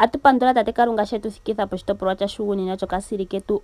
Atu pandula Tate Kalunga sho etu thikitha poshitopolwa sha shugunina chokasili ketu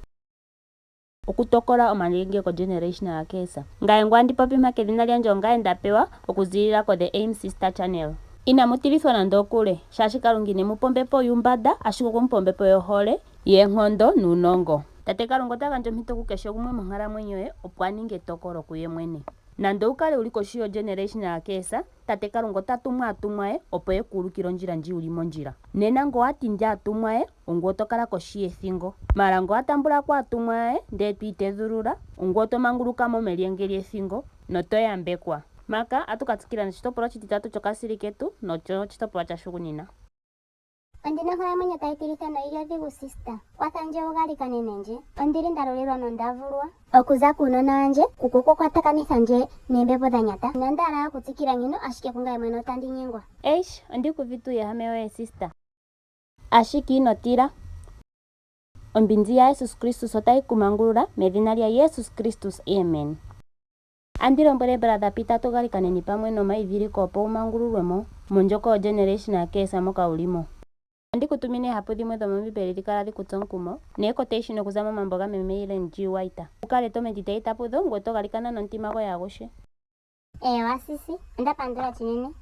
okutokola omalyenge koGenerational Curse. Ngaye ngu andi popi mpaka edhina lyandje ongaye Ndapewa okuzilila ko The Aim Sister Channel. Inamu tilithwa nando okule, shaashi Kalunga ine mu pa ombepo yuumbanda, ashike okwe mu pa ombepo yohole, yeenkondo nuunongo. Tate Kalunga ota gandja ompito ku keshe gumwe monkalamwenyo ye opo a ninge etokolo kuye mwene. Nando owu kale wuli koshi yoGenerational Curse, Tate Kalunga ota tumu aatumwa ye opo ye ku ulukile ondjila ndji wu li mondjila. Nena nge owa tindi aatumwa ye, ongoye oto kala koshi yethingo. Maala nge owa tambula ko aatumwa ye ndele to itedhulula, ongoye oto manguluka mo melyenge lyethingo noto yambekwa. Mpaka atu ka tsikila noshitopolwa oshititatu chokasili ketu nocho oshitopolwa chashugunina. Ondina onkalamwenyo tayi tilitha noyili odhigu sister. Kwatha ndje wu galikanene ndje. Ondili nda lulilwa nonda vulwa. Okuza kuunona wandje, kuku okwa kwatakanitha ndje neembepo dha nyata. Inandi hala okutsikila ngino ashike kungaye mwene otandi nyengwa. Eish, ondi uvite uuwehame woye sister. Ashike ino tila. Ombinzi yaJesus Kristus otayi ku mangulula, medhina lyaJesus Kristus, amen. Andi lombwele brother Peter tu galikaneni pamwe nomaidhiliko opo wu mangululwe mo mondjoko yo generational curse moka wu li mo. Andi ku tumine eehapu dhimwe dhomombimbeli dhi kala dhi ku tse omukumo, neequotation okuza momambo ga meme Ellen G. White. Wu kale to meditate pudho ngoye to galikana nomutima goye agushe. Eewa sisi, onda pandula chinene.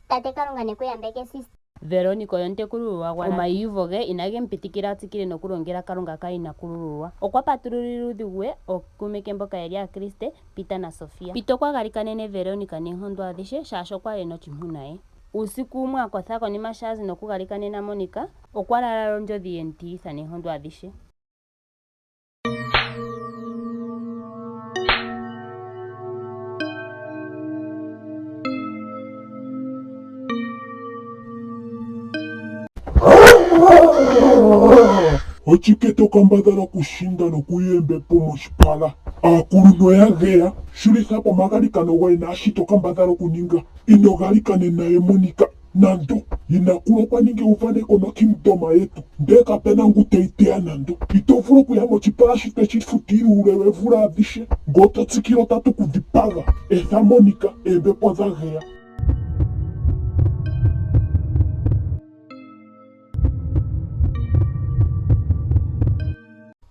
Tate Kalunga ne ku yambeke sister. Veronica oye omutekulululwa gwa Omaiyuvo ge inage mu pitikila a tsikile nokulongela Kalunga kayinakulululwa. Okwa patululile uudhigu we ookuume ke mboka ye li Aakriste, Peter naSofia. Peter okwa galikanene Veronica neenkondo adhihe, shaashi okwa li e na oshimhu naye. Uusiku wumwe a kotha konima sho a zi nokugalikanena Monica, okwa lala ondjodhi ye mu tilitha neenkondo adhihe. Ochike to kambadhala okushinda nokuya ombepo moshipala? Aakuluntu oya geya. Shulitha po omagalikano goye naashi to kambadhala okuninga. Ino galikanena ye Monica. Nando. Yinakulu okwa ningi euvaneko noKingdom yetu, ndele kape na ngu teyi teya nando. Ito vulu okuya mochipala shi tweshi futile uule weevula adhishe. Nge oto tsikile otatu ku dhipaga. Etha Monica, eembepo odha geya.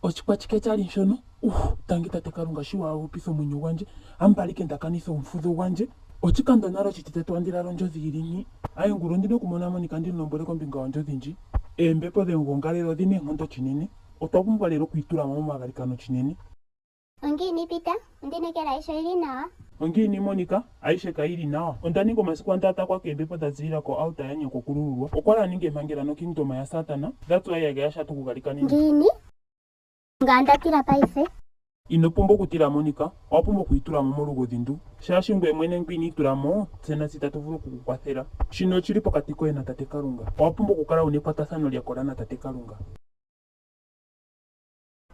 Oshikwachike chali shono? Uh, tangi tate Kalunga shi wa hupitha omwenyo gwandje. Ambala ike nda kanitha omufudho gwandje. Oshikando nale oshititatu andi lala ondjodhi yi li ngi. Aye ngula ondi na okumona Monika ndi mu lombwele kombinga yondjodhi ndji. Eembepo dhegongalelo odhi na eenkondo chinene. Otwa pumbwa lela okwiitula mo momagalikano chinene. Ongiini Peter? Ondi inekela ayihe oyi li nawa. Ongiini Monika? Ayihe kayi li nawa. Onda ninga omasiku andi atakwa keembepo dha ziilila koaltar ya nyokokulululwa. Okwa li a ninga empangela nokingdom yaSatana. That's why ya geya sho atu ku galikanene. Ngiini? Ngame onda tila paife. Ino pumbwa okutila Monika, owa pumbwa okwiitula mo molugodhi ndu. Shaashi ngweye mwene ngu ino itula mo, tse natse itatu vulu oku ku kwathela. Shino oshi li pokati koye naTate Kalunga. Owa pumbwa okukala wu na ekwatathano lya kola naTate Kalunga.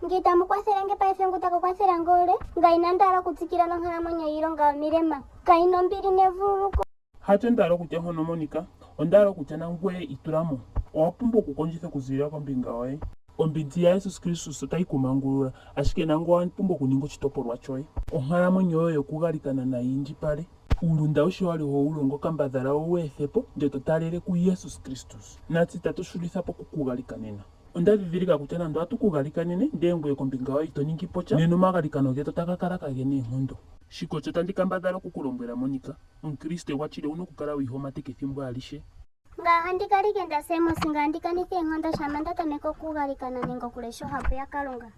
Nge itamu kwathele nge paife ngu ta ka kwathela nge olye? Ngaye inandi hala okutsikila nonkalamwenyo yiilonga yomilema. Kayi na ombili nevululuko. Hacho nda hala okutya hono Monika, onda hala okutya nangweye itula mo. Owa pumbwa okukondjitha okuzilila kombinga yoye. Ombinzi yaJesus Kristus otayi ku mangulula, ashike nangoye owa pumbwa okuninga oshitopolwa choye. Onkalamwenyo yoye yokugalikana nayi indjipale. Uulunde awuhe wa li ho wu longo kambadhala wu wu ethe po ndele to taalele kuJesus Kristus. Natse itatu shulitha po oku ku galikanena. Onda dhidhilika kutya nando ohatu ku galikanene ndele ngoye kombinga yoye ito ningi po sha, nena omagalikano getu otaga kala kage na eenkondo. Shika osho tandi kambadhala oku ku lombwela Monika. Omukriste gwashili owu na okukala wi ihomateka ethimbo alihe. Ngame ohandi kala ike nda sa eemosi ngame andi kanitha eenkondo shampa nda tameke okugalikana nenge okulesha ohapu yaKalunga.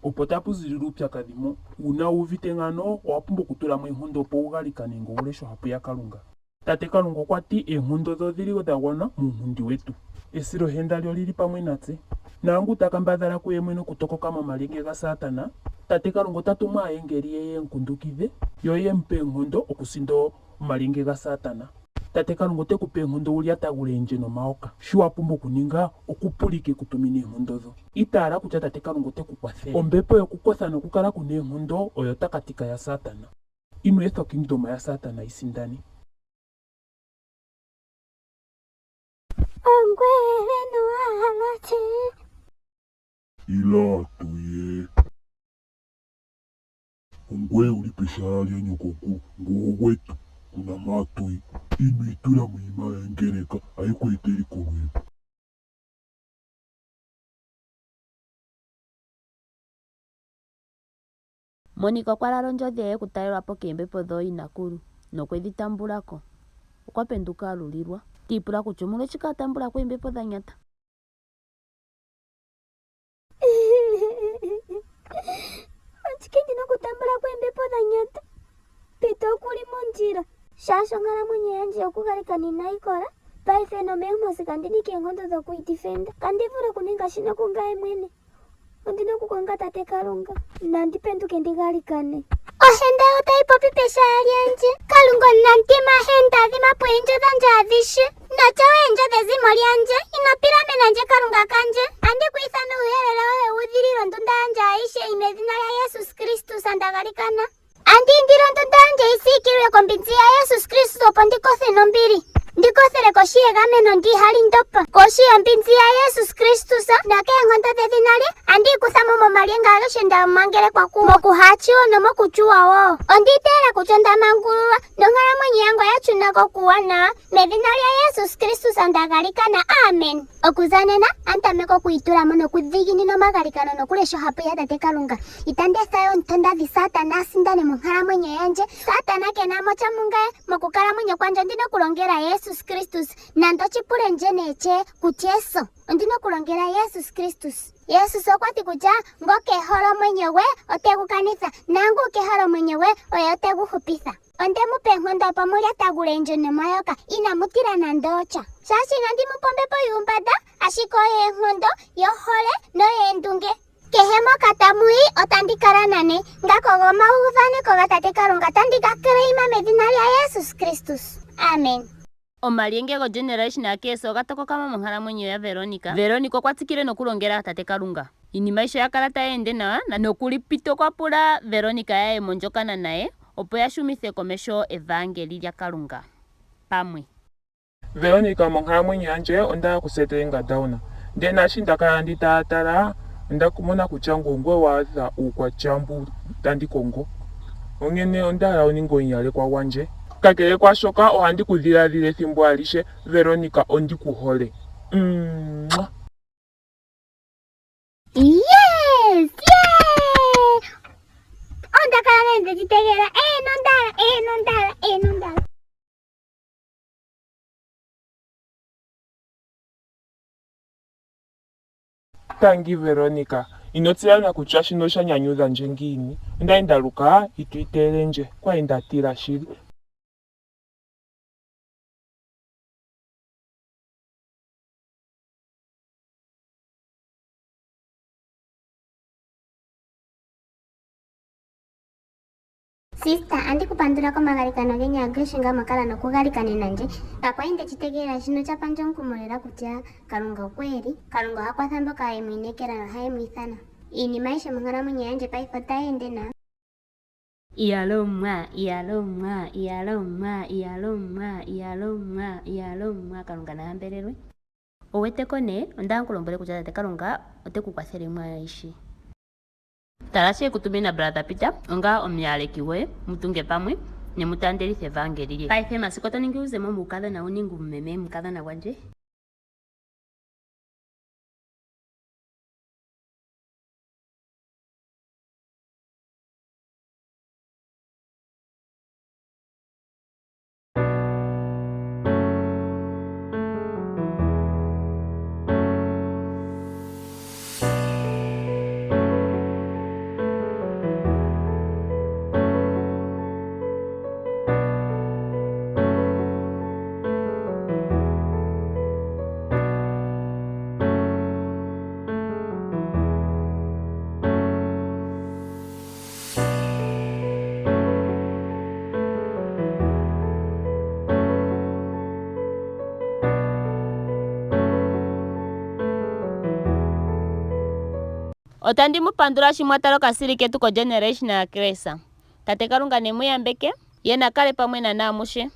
Opo tapu zilile uupyakadhi mo. Uuna wu uvite ngano, owa pumbwa okutula mo eenkondo opo wu galikane nenge wu leshe ohapu yaKalunga. Tate Kalunga okwa ti, Eenkondo dhe odhi li dha gwana muunkundi wetu. Esilohenda lye oli li pamwe natse. Naangu ta kambadhala kuye mwene okutokoka momalyenge gaSatana, Tate Kalunga ota tumu aayengeli ye ye mu kundukidhe, yo ye mu pe eenkondo okusinda omalyenge gaSatana. Tate Kalunga ote ku pe eenkondo wu lyatagule eendje nomayoka. Shi wa pumbwa okuninga, okupula ike e ku tumine eenkondo dho. Itaala kutya Tate Kalunga ote ku kwathele. Ombepo yokukotha nokukala ku na eenkondo oyo otakatika yaSatana. Ino etha okingdom yaSatana yi sindane. Ila tu ye. Ongweye wu li peshala lya nyokokulu, ngoye ogwetu, ku na mpa to yi. Ino itula miinima yengeleka, ayi ku etele eliko lwetu. Monika okwa lala ondjodhi ye yokutalelwa po koombepo dhooyinakulu, nokwe dhi tambula ko. Okwa penduka a lulilwa, ti ipula kutya omolwashike a tambula ko oombepo dha nyata. Ashike ndi na okutambula ko oombepo dha nyata. Pita oku li mondjila. Shaashi onkalamwenyo yandje yokugalikana inayi kola, paife nomeemposi kandi na ike oonkondo dhokwiidifenda. Kandi vule okuninga shino kungaye mwene. Ondi na okukonga Tate Kalunga. Nandi penduke ndi galikane. Ohenda ye otayi popi peshala lyandje. Kalunga omunamutima henda, dhima po eendjo dhandje adhishe. Notya wo eendjo dhezimo lyandje. Ino pilamena ndje Kalunga kandje. Andi ku ithana uuyelele woye wu udhilile ondunda yandje ayishe, medhina lya Jesus Kristus nda galikana. Andi indile ondunda yandje yi siikilwe kombinzi yaJesus Kristus opo ndi kothe nombili. Ndi kothele koshi yegameno ndi ihali ndopa. Koshi yombinzi yaJesus Kristus nokeenkondo dhedhina lye, andi ikutha mo momalyenge agehe nda mangelekwa kugo, mokuhaatshiwa nomokutyuwa wo. Ondi iteela kutya onda mangululwa, nonkalamwenyo yange oya shuna ko kuuwanawa. Medhina lyaJesus Kristus nda galikana, amen. Okuza nena, andi tameke okwiitula mo nokudhiginina omagalikano nokulesha ohapu yaTate Kalunga. Itandi etha we omutondadhi Satana a sindane monkalamwenyo yandje. Satana ke na mo sha mungaye. Mokukalamwenyo kwandje ondi na okulongela Jesus Kristus, nando oshi pule ndje nee tye kutya eso. Ondi na okulongela Jesus Kristus. Jesus okwa ti kutya ngoka e hole omwenyo gwe ote gu kanitha, naangu ke hole omwenyo gwe oye ote gu hupitha. Onde mu pe oonkondo opo mu lyatagule oondjo nomayoka, inamu tila nando osha. Shaashi inandi mu pa ombepo yuumbanda, ashike oyoonkondo, yohole noyoondunge. Kehe moka tamu yi, otandi kala nane. Ngaka ogo omauvaneko gaTate Kalunga, otandi ga claima medhina lyaJesus Kristus. Amen. Omalyenge goGeneration yaKees oga tokoka mo monkalamwenyo yaVeronica. Veronica okwa tsikile nokulongela Tate Kalunga. Iinima ayihe oya kala tayi ende nawa, nokuli Pita okwa pula Veronica ya ye mondjokana naye opo ya shumithe komeho evaangeli lyaKalunga pamwe. Veronica, Monkalamwenyo yandje onda ya kusettlinga down, ndele naashi nda kala andi talatala onda mona kutya ngoye ongoye wa adha uukwatya mbu tandi kongo, onkene onda hala wu ninge omuyalekwa gwandje. Kakele kwaashoka ohandi ku dhiladhila ethimbo alihe, Veronica ondi ku hole. Mwah! Yes! Yeah! Onda kala nee nde dhi tegelela. Eeno onda hala, eeno onda hala, eeno onda hala. Tangi Veronica. Ino tseya na kutya shino osha nyanyudha ndje ngiini. Onda li nda luka itu iteele ndje. Kwa li nda tila shili. Sister, andi ku pandula komagalikano geni agehe nga mwa kala nokugalikanena ndje. Kakwa li nde shi tegelela shino osha pa ndje omukumo lela kutya Kalunga oko e li. Kalunga oha kwatha mboka ye mu inekela nohaye mu ithana. Iinima ayihe monkalamwenyo yandje paife otayi ende nawa. Iyaloo mwaa, iyaloo mwaa, iyaloo mwaa, iyaloo mwaa, iyaloo mwaa, iyaloo mwaa, Kalunga na hambelelwe. Owu wete ko nee, onda hala nku lombwele kutya Tate Kalunga ote ku kwathele mwaayihe. Tala sho e ku tumina Brother Peter onga omuyaleki gwoye, mu tunge pamwe, ne mu taandelithe evaangeli lye. Paife masiku oto ningi wu ze mo muukadhona wu ninge umumeme mukadhona gwandje. Otandi mu pandula shi mwa tala okasiri ketu koGeneration yaChrist. Tate Kalunga ne mu yambeke, ye na kale pamwe nane amushe.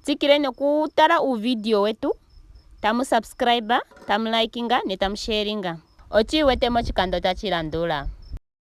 Tsikileni okutala uuvidio wetu, tamu subscribe, tamu likinga ne tamu sharinga. Otwi iwete moshikando tashi landula.